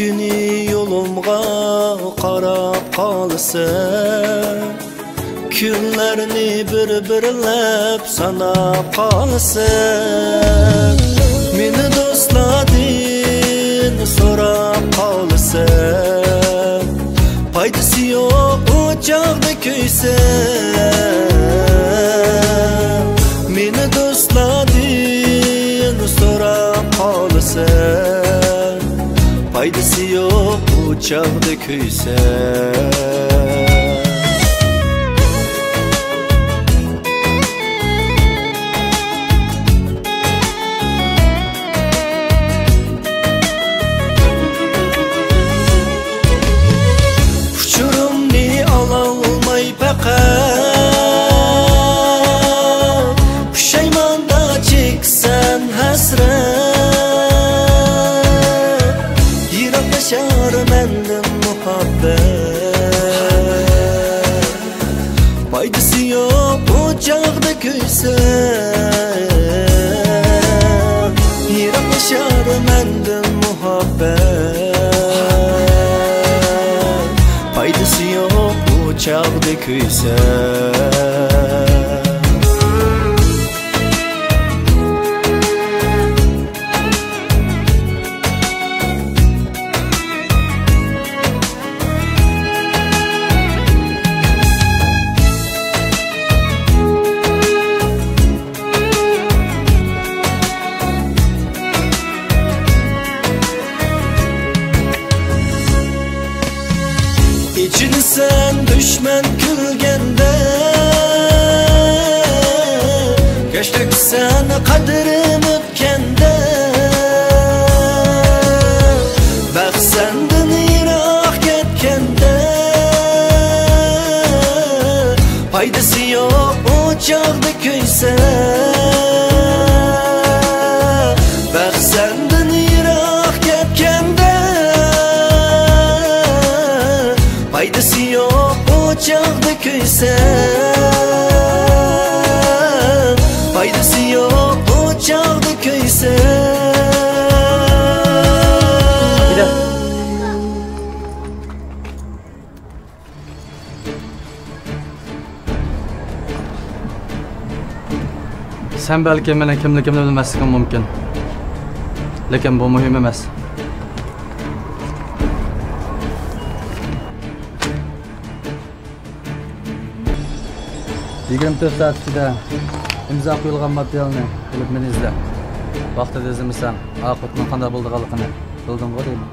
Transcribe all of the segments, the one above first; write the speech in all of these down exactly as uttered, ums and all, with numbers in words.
كۈنى يولۇمغا قاراپ قالىسەن، كۈنلەرنى بىر-بىرلەپ ساناپ قالىسەن، مېنى دوستلاردىن سوراپ قالىسەن، پايدىسى يوق ئۇ چاغدا كۆيسەن، مېنى دوستلاردىن سوراپ قالىسەن. پايدىسى يوق ئۇ چاغدا كۆيسە. ئۇچۇرۇمنى ئالالماي پەقەت، پۇشايماندا چېكىسەن ھەسرەت. يىراقلىشار مەندىن مۇھەببەت، پايدىسى يوق ئۇ چاغدا كۆيسە. يىراقلىشار مەندىن مۇھەببەت، پايدىسى يوق ئۇ چاغدا كۆيسە. ئېچىنىسەن دۈشمەن كۈلگەندە، كەچتە كۈلسەن قەدرىم ئۆتكەندە، بەخت سەندىن يىراق كەتكەندە، پايدىسى يوق ئۇ چاغدا كۆيسە. بەخت سەندىن يىراق كەتكەندە، پايدىسى يوق ئۇ چاغدا كۆيسە. پايدىسى يوق ئۇ چاغدا كۆيسە. سەن بەلكىم مېنىڭ كىملىكىمنى بىلمەسلىكىڭ مۇمكىن. لېكىن بۇ مۇھىم ئەمەس. يىگىرمە تۆت سائەت ئىچىدە ئىمزا قويۇلغان ماتېرىيالنى ئېلىپ مېنى ئىزدە. ۋاقتىدا ئىزدىمىسەڭ، ئاقىۋىتىنىڭ قانداق بولىدىغانلىقىنى بىلدىڭغۇ دەيمەن.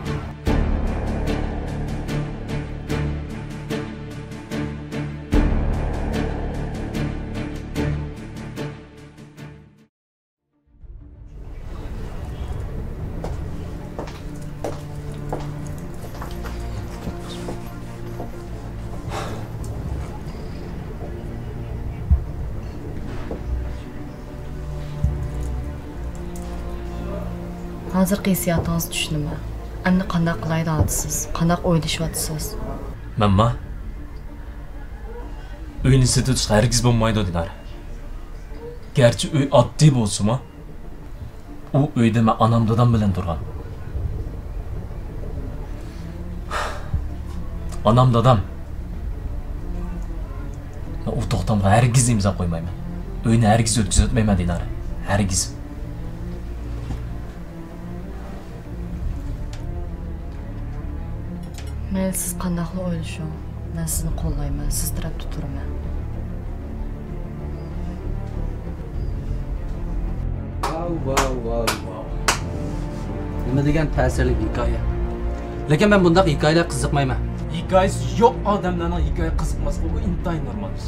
ھازىرقى ھېسسىياتىڭىزنى چۈشىنىمەن. ئەمدى قانداق قىلاي دەۋاتىسىز؟ قانداق ئويلىشىۋاتىسىز؟ مەنما؟ ئۆينى سېتىۋېتىشقا ھەرگىز بولمايدۇ، دىنار. گەرچە ئۆي ئاددىي بولسىمۇ، ئۇ ئۆيدە مەن ئانام دادام بىلەن تۇرغان. ئانام دادام. مەن ئۇ توختامغا ھەرگىز ئىمزا قويمايمەن. ئۆينى ھەرگىز ئۆتكۈزۈۋەتمەيمەن، دىنارە. ھەرگىز. مەيلى، سىز قانداقلا ئويلىشىڭ، مەن سىزنى قوللايمەن، سىز تەرەپتە تۇرىمەن. ۋاۋ، ۋاۋ، ۋاۋ، ۋاۋ. نېمە دېگەن تەسىرلىك ھېكايە. لېكىن مەن بۇنداق ھېكايىلەرگە قىزىقمايمەن. ھېكايىسى يوق ئادەملەرنىڭ ھېكايە قىزىقماسلىقى، بۇ ئىنتايىن نورمال ئىش.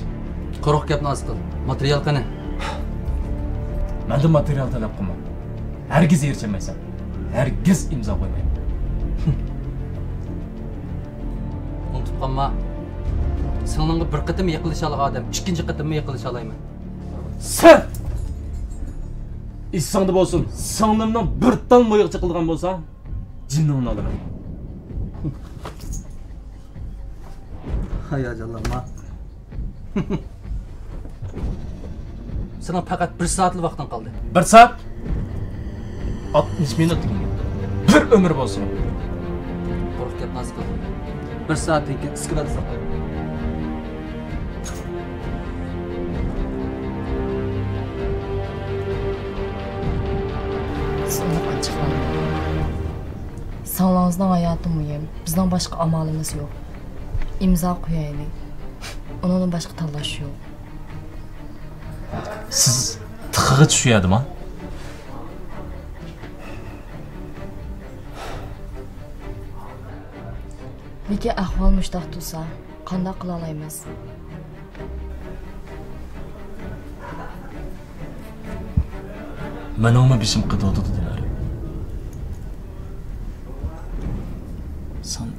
قۇرۇق گەپنى ئاز قىل. ماتېرىيال قېنى؟ مەندىن ماتېرىيال تەلەپ قىلما. ھەرگىز ئېرىشەلمەيسەن. ھەرگىز ئىمزا قويمايمەن. ئۇنتۇپ قالما. سىڭلىڭغا بىر قېتىم يېقىنلىشالىغان ئادەم ئىككىنچى قېتىممۇ يېقىنلىشالايمەن. سەن! ئېسىڭدە بولسۇن، سىڭلىمنىڭ بىر تال مويىغا چېقىلىدىغان بولسا، جېنىڭنى ئالىمەن. ھاياجانلانما. سېنىڭ پەقەت بىر سائەتلا ۋاقتىڭ قالدى. بىر سائەت؟ ئاتمىش مىنۇت دېگەن گەپ. بىر ئۆمۈر بولسىمۇ. گەپ نازۇك قىلىڭ. بىر سائەتتىن كېيىن ئىسكىلاتتا ساقلايمەن. سىز ئۇنى ئاچچىقلاڭ. سىڭلىڭىزنىڭ ھاياتى مۇھىم. بىزنىڭ باشقا ئامالىمىز يوق. ئىمزا قويايلى. ئۇنىڭدىن باشقا تاللاش يوق. سىز تېخىغىچە شۇ يەردىما؟ لېكىن ئەھۋال مۇشۇنداق تۇرسا، قانداق قىلالايمىز؟ مېنىڭمۇ بېشىم قېتىۋاتىدۇ، دىلارا. سەن